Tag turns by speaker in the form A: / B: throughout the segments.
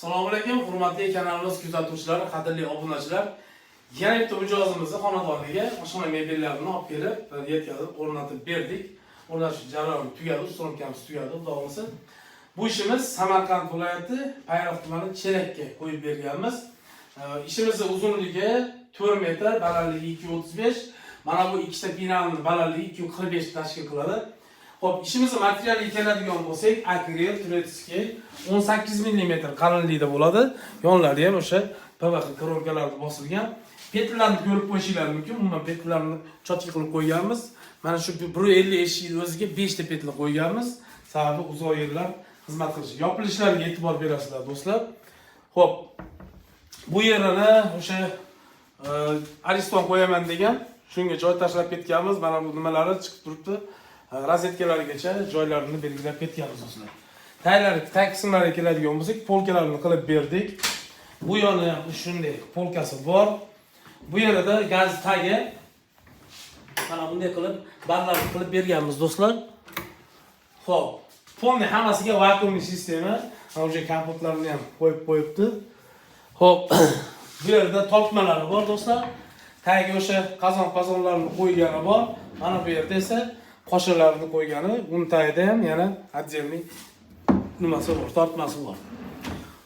A: Assalomu alaykum, hurmatli kanalimiz kuzatuvchilari, qadrli obunachilar. Yana bitta mijozimizni xonadoniga oshxona mebellarini olib kelib, yetkazib, o'rnatib berdik. O'rnatish jarayoni tugadi, установка miz tugadi, xudo xohlasa. Bu ishimiz Samarqand viloyati Payariq tumani Chelakka qo'yib berganmiz. Ishimizni uzunligi 4 metr, balandligi 2.35. Mana bu ikkita binani balandligi 2.45 tashkil qiladi. Xo'p, ishimizni materialiga keladigan bo'lsak, akril турецкий 18 mm qalinlikda bo'ladi. Yonlari ham o'sha PVC коронка larda bosilgan. Петля larni ko'rib qo'yishinglar mumkin. Umuman петля larni чётко qilib qo'yganmiz. Mana shu 1.50 eshikni o'ziga 5 ta петля qo'yganmiz. Sababi uzoq yillar xizmat qilishi. Yopilishlariga e'tibor berasizlar, do'stlar. Xo'p, bu yerini o'sha Ariston qo'yaman degan, shunga joy tashlab ketganmiz. Mana bu nimalari chiqib turibdi. Rozetkalarigacha joylarini belgilab ketganmiz, do'stlar. Taglari, tag qismlariga keladigan bo'lsak, полка larni qilib berdik. Bu yoni ham shunday полка si bor. Bu yerida gaz tagi mana bunday qilib barlarni qilib berganmiz, do'stlar. Xo'p, полный hammasiga вакуумный система. Mana o'sha kompotlarni ham qo'yib qo'yibdi. Xo'p, bu yerda tortmalari bor, do'stlar. Tagiga o'sha qozon qozonlarni qo'ygani bor. Mana bu yerda esa qoshiqlarni qo'ygani, uni tagida ham yana отдельный nimasi bor, tortmasi bor.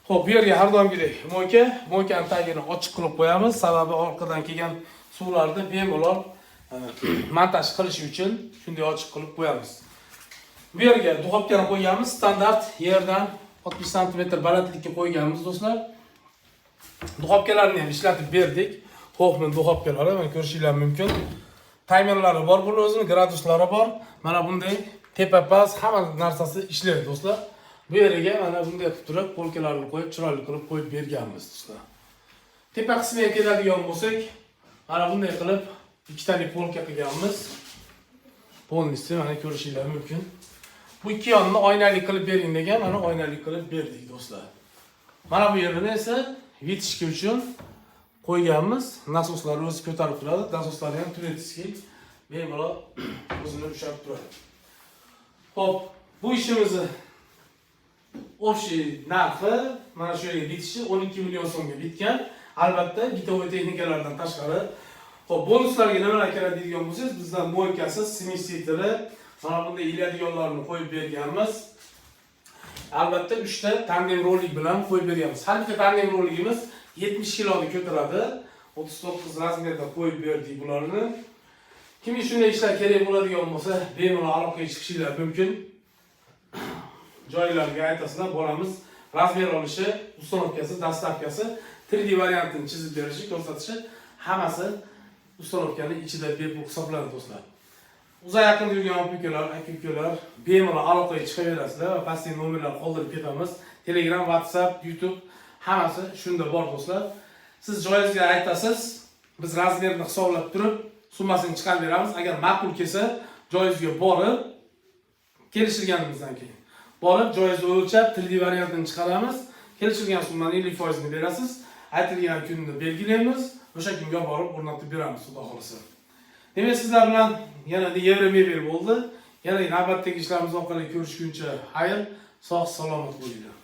A: Xo'p, bu yerga har doimgidek мойка, мойка ni tagini ochiq qilib qo'yamiz. Sababi orqadan kelgan suvlarni bemalol montaj qilish uchun shunday ochiq qilib qo'yamiz. Bu yerga духовка ni qo'yganmiz, standart yerdan 60 sm balandlikka qo'yganmiz, do'stlar. Духовка larni ham ishlatib berdik. Hochman духовка lari, mana ko'rishinglar mumkin. Taymerlari bor, buni o'zini graduslari bor. Mana bunday tepa past hamma narsasi ishlaydi, do'stlar. Bu yeriga mana bunday qilib turib, полка larni qo'yib, chiroyli qilib qo'yib berganmiz, do'stlar. Tepa qismiga keladigan bo'lsak, mana bunday qilib ikkitalik полка qilganmiz. Полностью mana ko'rishinglar mumkin. Bu ikki yonini oynali qilib bering degan, mana oynali qilib berdik, do'stlar. Mana bu yerini esa вытяжка uchun qo'yganmiz. Nasoslari o'zi ko'tarib turadi. Nasoslari ham турецкий, bemalol o'zini ushlab turadi. Xo'p, bu ishimizni общий narxi mana shu yerga bitishi 12 million so'mga bitgan. Albatta, бытовой texnikalardan tashqari. Xo'p, bonuslarga nimalar kiradi deydigan bo'lsangiz, bizdan мойка si, смеситель i, mana bunday iladiganlarni qo'yib berganmiz. Albatta, 3 ta tandem rolik bilan qo'yib berganmiz. Har bitta tandem roligimiz 70 kiloni ko'taradi. 39 размер da qo'yib berdik bularni. Kimga shunday ishlar kerak bo'ladigan bo'lsa, bemalol aloqaga chiqishinglar mumkin. Joylarga aytasizlar, boramiz. Размер olishi, установка si, доставка si, 3D variantini chizib berishi, ko'rsatishi hammasi установка ni ichida bepul hisoblanadi, do'stlar. Uzoq yaqin yurgan opa-ukalar, aka-ukalar bemalol aloqaga chiqaverasizlar va pastdagi nomerlar qoldirib ketamiz. Telegram, WhatsApp, YouTube hammasi shunda bor, do'stlar. Siz joyingizga aytasiz, biz размер ni hisoblab turib, summasini chiqarib beramiz. Agar ma'qul kelsa, joyingizga borib, kelishilganimizdan keyin borib joyingizni o'lchab 3D variantini chiqaramiz. Kelishilgan summani 50% ni berasiz. Aytilgan kunni belgilaymiz. O'sha kunga borib o'rnatib beramiz, xudo xohlasa. Demak, sizlar bilan yana Yevro Mebel bo'ldi. Yana navbatdagi ishlarimiz orqali ko'rishguncha xayr, sog' salomat bo'linglar.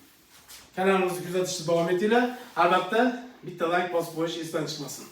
A: Kanalimizni kuzatishda davom etinglar. Albatta, bitta layk bosib qo'yish esdan chiqmasin.